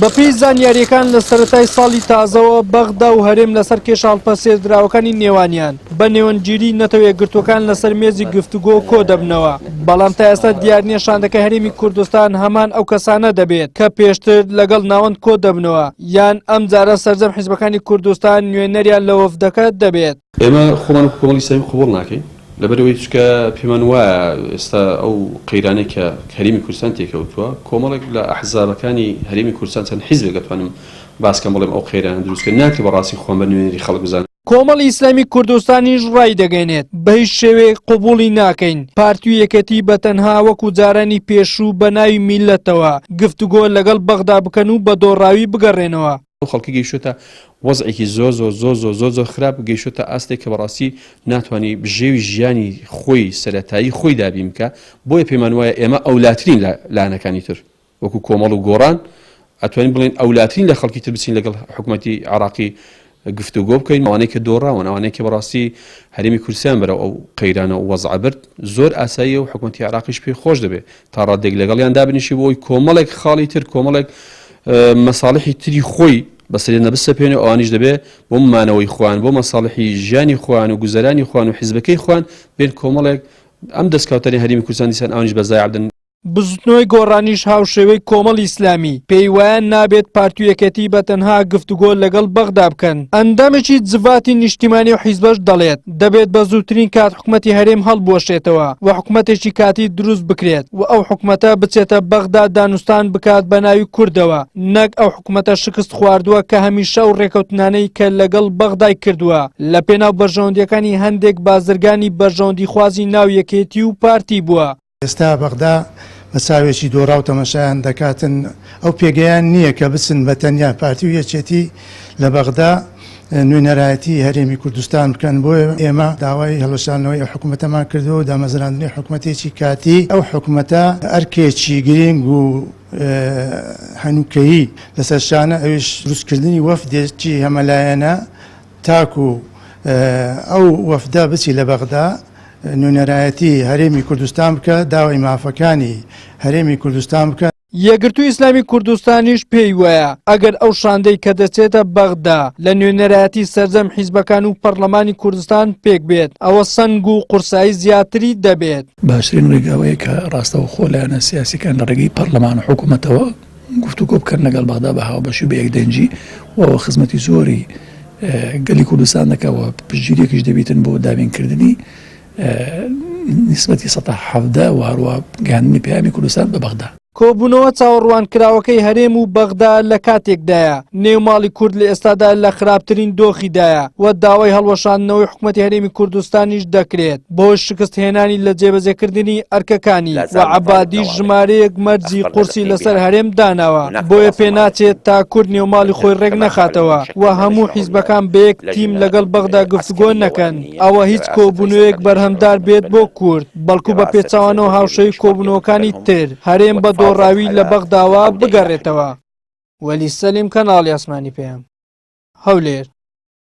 بەپێی زانیارییەکان لە سەرەتای ساڵی تازەوە بەغدا و هەرێم لەسەر کێشە هەڵپەسێردراوەکانی نێوانیان بە نێوەندگیری نەتەوە یەکگرتووەکان لەسەر مێزی گفتوگۆ کۆدەبنەوە، بەڵام تا ئێستا دیار نییە شاندەکەی هەرێمی کوردستان هەمان ئەو کەسانە دەبێت کە پێشتر لەگەڵ ناوەند کۆدەبنەوە یان ئەمجارە سەرجەم حیزبەکانی کوردستان نوێنەریان لە وەفدەکە دەبێت. ئێمە خۆمان وەکو کۆمەڵی ئیسلامی قبوڵ ناکەین، لەبەرئەوەی چونکە پێمان وایە ئێستا ئەو قەیرانەی کە هەرێمی کوردستان تێکەوتووە کۆمەڵێک لە ئەحزابەکانی هەرێمی کوردستان چەند حیزبێک ئەتوانم باس کەم بڵێم ئەو قەیرانە دروست کرد ناکرێ بەڕاستی خۆمان بە نوێنەری خەڵک بزانین. کۆمەڵی ئیسلامی کوردستانیش ڕایدەگەینێت، بەهیچ شێوەیەک قبوڵی ناکەین پارتی و یەکێتی بە تەنها وەکو جارانی پێشوو بە ناوی میللەتەوە گفتوگۆ لەگەڵ بەغدا بکەن و بە دۆڕاوی بگەڕێنەوە. ئەو خەڵکە گەیشتۆتە وەزعێکی زۆر زۆر زۆر زۆر زۆر زۆر خراپ، گەیشتۆتە ئاستێک کە بەڕاستی ناتوانی بژێوی ژیانی خۆی سەرەتایی خۆی دابین بکا، بۆیە پێمان وایە ئێمە ئەولاترین لە لایەنەکانی تر وەکو کۆمەڵ و گۆڕان ئەتوانین بڵێین ئەولاترین لە خەڵکی تر بچین لەگەڵ حکومەتی عێراقی گفتوگۆ بکەین، ئەوانەی کە دۆڕاون، ئەوانەی کە بەڕاستی هەرێمی کوردستان بەرەو ئەو قەیرانە و وەزعە برد، زۆر ئاساییە و حکومەتی عێراقیش پێی خۆش دەبێ تا ڕاددەیەک لەگەڵیان دابنیشی بۆ ئەوەی کۆمەڵێک خاڵی تر، کۆمەڵێک مەساڵحی تری خۆی بەسەریاندا بسەپێنێ و ئەوانیش دەبێ بۆ مانەوەی خۆیان، بۆ مەساڵحی ژیانی خۆیان و گوزەرانی خۆیان و حیزبەکەی خۆیان بێن کۆمەڵێک ئەم دەستکەوتانەی هەرێمی کوردستان دیسان ئەوانیش بە زایع بدەن. بزوتنەوەی گۆڕانیش هاوشێوەی کۆمەڵی ئیسلامی پێی وایە نابێت پارتی و یەکێتی بە تەنها گفتوگۆ لەگەڵ بەغدا بکەن. ئەندامێکی جڤاتی نیشتیمانی ئەو حیزبەش دەڵێت، دەبێت بە زووترین کات حکومەتی هەرێم هەڵبوەشێتەوە و حکومەتێکی کاتی دروست بکرێت و ئەو حکومەتە بچێتە بەغدا دانوستان بکات بە ناوی کوردەوە نەک ئەو حکومەتە شکست خواردووە کە هەمیشە ئەو ڕێکەوتنانەی کە لەگەڵ بەغدای کردووە لە پێناو بەرژەوەندیەکانی هەندێک بازرگانی بەرژەوەندیخوازی ناو یەکێتی و پارتی بووە. ئێستا بەغدا بە چاوێکی دۆڕاو تەمەشایان دەکاتن، ئەو پێگەیان نییە کە بچن بە تەنیا پارتی و یەکێتی لە بەغدا نوێنەرایەتی هەرێمی کوردستان بکەن، بۆیە ئێمە داوای هەڵوەشاندنەوەی ئەو حکومەتەمان کردووە و دامەزراندنی حکومەتێکی کاتی، ئەو حکومەتە ئەرکێکی گرینگ و هەنووکەیی لەسەر شانە، ئەویش دروستکردنی وەفدێکی هەمەلایەنە تاکو ئەو وەفدە بچی لە بەغدا نوێنەرایەتی هەرێمی کوردستان بکە، داوای مافەکانی هەرێمی کوردستان بکە. یەکگرتووی ئیسلامی کوردستانیش پێی وایە ئەگەر ئەو شاندەی کە دەچێتە بەغدا لە نوێنەرایەتی سەرجەم حیزبەکان و پەڕلەمانی کوردستان پێکبێت ئەوە سەنگ و قورسایی زیاتری دەبێت. باشترین ڕێگا ئەوەیە کە ڕاستەوخۆ لایەنە سیاسیەکان لە ڕێگەی پەڕلەمان و حکوومەتەوە گفتوگۆ بکەن لەگەڵ بەغدا بە هاوبەشی و بە یەکدەنگی و ئەوە خزمەتی زۆری گەلی کوردستان دەکا و پشتگیریەکیش دەبیتن بۆ دابینکردنی نیسبەتی 17 و هەروە گەیاندنی پەیامی کوردستان بە بەغدا. کۆبوونەوە چاوەڕوانکراوەکەی هەرێم و بەغدا لە کاتێکدایە، نێو ماڵی کورد لە ئێستادا لە خراپترین دۆخیدایە و داوای هەڵوەشاندنەوەی حکومەتی هەرێمی کوردستانیش دەکرێت بەهۆی شکستهێنانی لە جێبەجێکردنی ئەرکەکانی و عەبادیش ژمارەیەک مەرجی قورسی لەسەر هەرێم داناوە بۆیە پێناچێت تا کورد نێوماڵی خۆی ڕێکنەخاتەوە و هەموو حیزبەکان بەیەک تیم لەگەڵ بەغدا گفتوگۆ نەکەن ئەوە هیچ کۆبوونەوەیەک بەرهەمدار بێت بۆ کورد بەڵکو بە پێچەوانەوە هاوشێوەی کۆبوونەوەکانی تر هەرێم بە دۆڕاوی لە بەغداوە بگەڕێتەوە. وەلی سەلیم کەناڵی ئاسمانی پەیام. هەولێر.